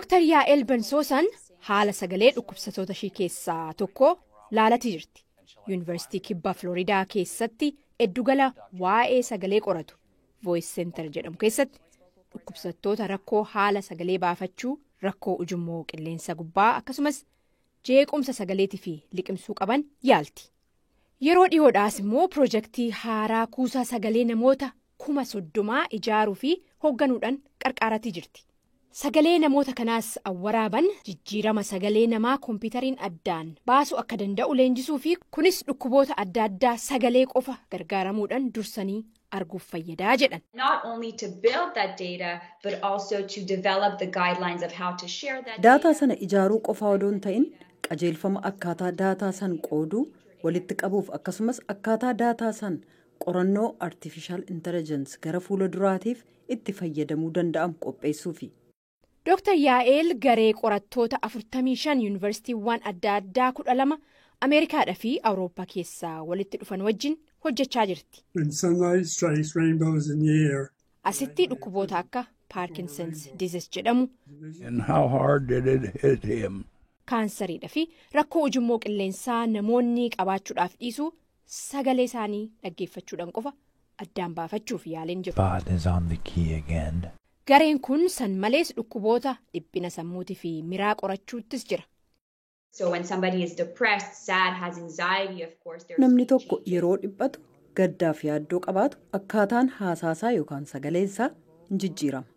Dooktar Yaa'el Bensoosan haala sagalee dhukkubsattoota ishii keessaa tokko laalatii jirti. Yuunivarsiitii Kibba Floridaa keessatti eddugala waa'ee sagalee qoratu Voice Center jedhamu keessatti dhukkubsattoota rakkoo haala sagalee baafachuu, rakkoo ujummoo qilleensa gubbaa, akkasumas jeequmsa sagaleetii fi liqimsuu qaban yaalti. Yeroo dhiyoodhaas immoo piroojeektii haaraa kuusaa sagalee namoota 30,000 ijaaruu fi hoogganuudhaan qarqaaratii jirti. Sagalee namoota kanaas awwaraaban jijjiirama sagalee namaa koompitariin addaan baasuu akka danda'u leenjisuu fi kunis dhukkuboota adda addaa sagalee qofa gargaaramuudhaan dursanii arguuf fayyadaa jedhan. Not only to build that data, but also to develop the guidelines of how to share that Daataa data. sana ijaaruu qofaa odoo hin ta'in, qajeelfama akkaataa daataa san qooduu, walitti qabuuf, akkasumas akkaataa daataa san qorannoo artificial intelligence gara fuula duraatiif itti fayyadamuu danda'amu qopheessuufi. Dooktar Yaa'eel garee qorattoota 45 yuunivarsiitiiwwan adda addaa 12 Ameerikaadhaa fi Awurooppaa keessaa walitti dhufan wajjin hojjechaa jirti. When sunlight strikes rainbows in the air, Asitti dhukkuboota akka Parkinson's disease jedhamu, And how hard did it hit him? kaansariidha fi rakkoo ujummoo qilleensaa namoonni qabaachuudhaaf dhiisuu sagalee isaanii dhaggeeffachuudhaan qofa addaan baafachuuf yaaliin jiru. Spot is on the key again. Gareen kun san malees dhukkuboota dhiphina sammuutii fi miraa qorachuuttis jira. So when somebody is depressed, sad, has anxiety, of course, there's Namni tokko yeroo dhiphatu, gaddaaf yaaddoo qabaatu, akkaataan haasaasaa yookaan sagaleensaa hin jijjiirama.